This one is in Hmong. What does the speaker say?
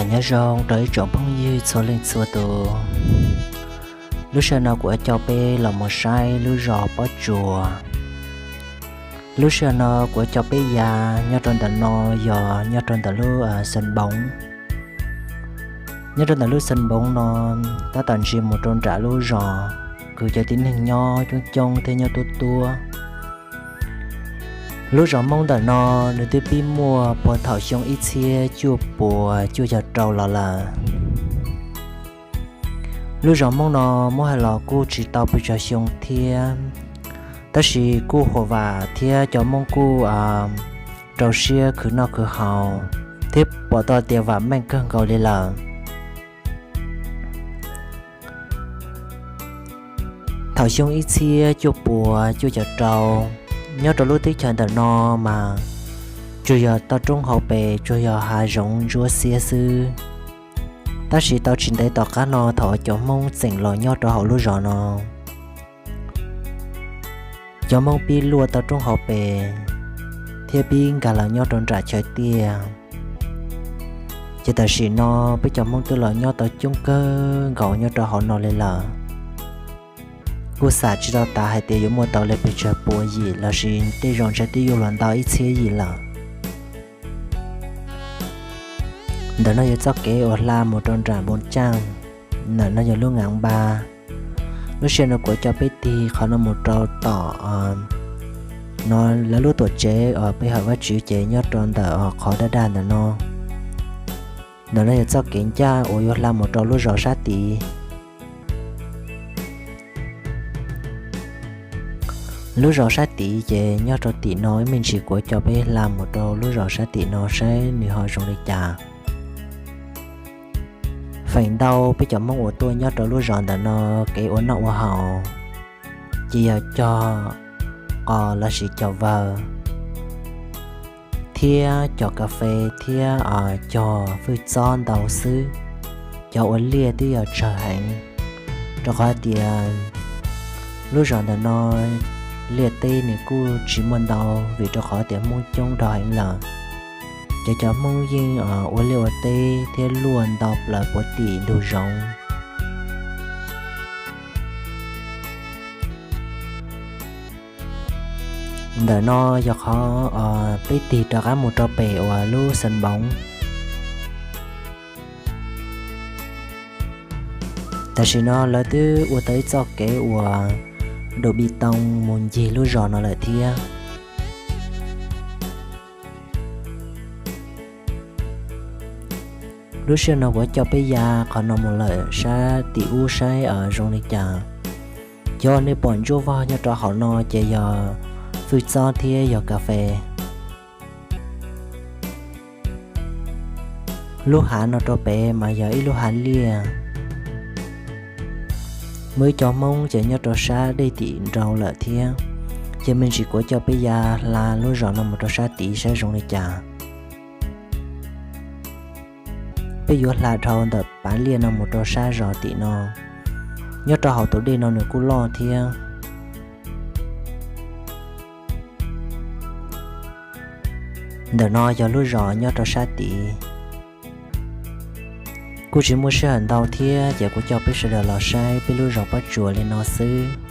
Nyob zoo rau ib tsoom phooj ywg txhua leej txhua tus. Lub sij hawm no kuv yuav coj peb los mus saib lub zos Pob Tsuas. Lub sij hawm no kuv yuav coj peb ya nyob rau ntawm no, yog nyob rau ntawm lub Xeev Npoov. Nyob rau ntawm lub Xeev Npoov no, tab tom ntsia mus rau nram lub zos, kuj cov tib neeg nyob coob coob thiab nyob tuab tuab. Lub zos Hmoob ntawm no nws twb pib muaj puag thaum xyoo ib txhiab cuaj puas cuaj caum rau los lawm. Lub zos Hmoob no muab hais los kuj tsis tau pes tsawg xyoo thiab, tab sis kuj huam vam thiab cov Hmoob kuj rau siab khwv noj khwv haus, thiab pom tau tias vam meej kawg nkaus li lawm. Thaum xyoo ib txhiab cuaj puas cuaj caum rau, nyob rau lub teb chaws ntawm no mas tsuas yog toj roob hauv pes tsuas yog hav zoov ntsuab xiab xwb. Tab sis tau tsis ntev tom qab no thaum cov Hmoob txeem los nyob rau hauv lub zos no, cov Hmoob pib luaj toj roob hauv pes thiab pib nkag los nyob rau nram chaw tiaj. Ces tam sim no peb cov Hmoob twb los nyob tau coob kawg nkaus nyob rau hauv no li lawm. Kuj xam tsis tau tas hais tias yuav muaj tau li pes tsawg puas yim lossis tej zaum ntshe twb yuav luag ntau ib txhiab yim lawm. Ntawm no yog txoj kev uas hla mus rau nram Npoo Caaj. Ntawm no yog lub Ngaav Npa. Lub sij hawm no kuv coj peb tig qhov no mus rau tom no lawv lub tuam tsev uas pe hawm Vajtswv ces nyob rau ntawm qhov daj daj ntawm no. Ntawm no yog txoj kev ncaj uas yuav hla mus rau lub zos sab tid. Lub zos sab tid ces nyob rau tim no, ib me ntsis kuv coj peb hla mus rau lub zos sab tim no saib nws ho zoo li cas. Feem ntau peb cov Hmoob uas tuaj nyob rau lub zos ntawm no, kev ua noj ua haus ces yog cog qos lossis cog vawg thiab cog kas fes thiab cog fwj txob ntau xwb. Cov ua liaj twb yog tsawg heev, rau qhov tias lub zos ntawm no liaj teb nws kuj tsis muaj ntau, vim rau qhov tias Hmoob coob dhau heev lawm. Ces cov Hmoob yeej ua liaj ua teb thiab luaj ntau plaws puag tim ntug zoov. Ntawm no yog qhov peb tig rov qab mus rau pem uas lub Xeev Npoov. Tam sim no lawv twb ua tau ib txoj kev uas dum pis toos mus ncig lub zos no lawm thiab. Lub sij hawm no kuv coj peb ya qhov no mus lawm sab tim ub saib zoo li cas. Cov nej pom ntsuab vog nyob rau hauv no ces yog fwj txob thiab yog kas fes. Lub hav no rau pem mas yog ib lub hav liaj. Muaj ib co Hmoob ces nyob rau sab dej tim nraud lawm thiab. Ces me ntsis kuv coj peb ya hla lub zos no mus rau sab tid saib zoo li cas. Peb yuav hla dhau ntawm pav liaj no mus rau sab zos tim no. Nyob rau hauv tus dej no nws kuj loj thiab. Ntawm no yog lub zos nyob rau sab tid. Kuj tsis muaj sij hawm ntau thiab ces kuv coj peb sawv daws los saib peb lub zos Pob Tsuas li no xwb.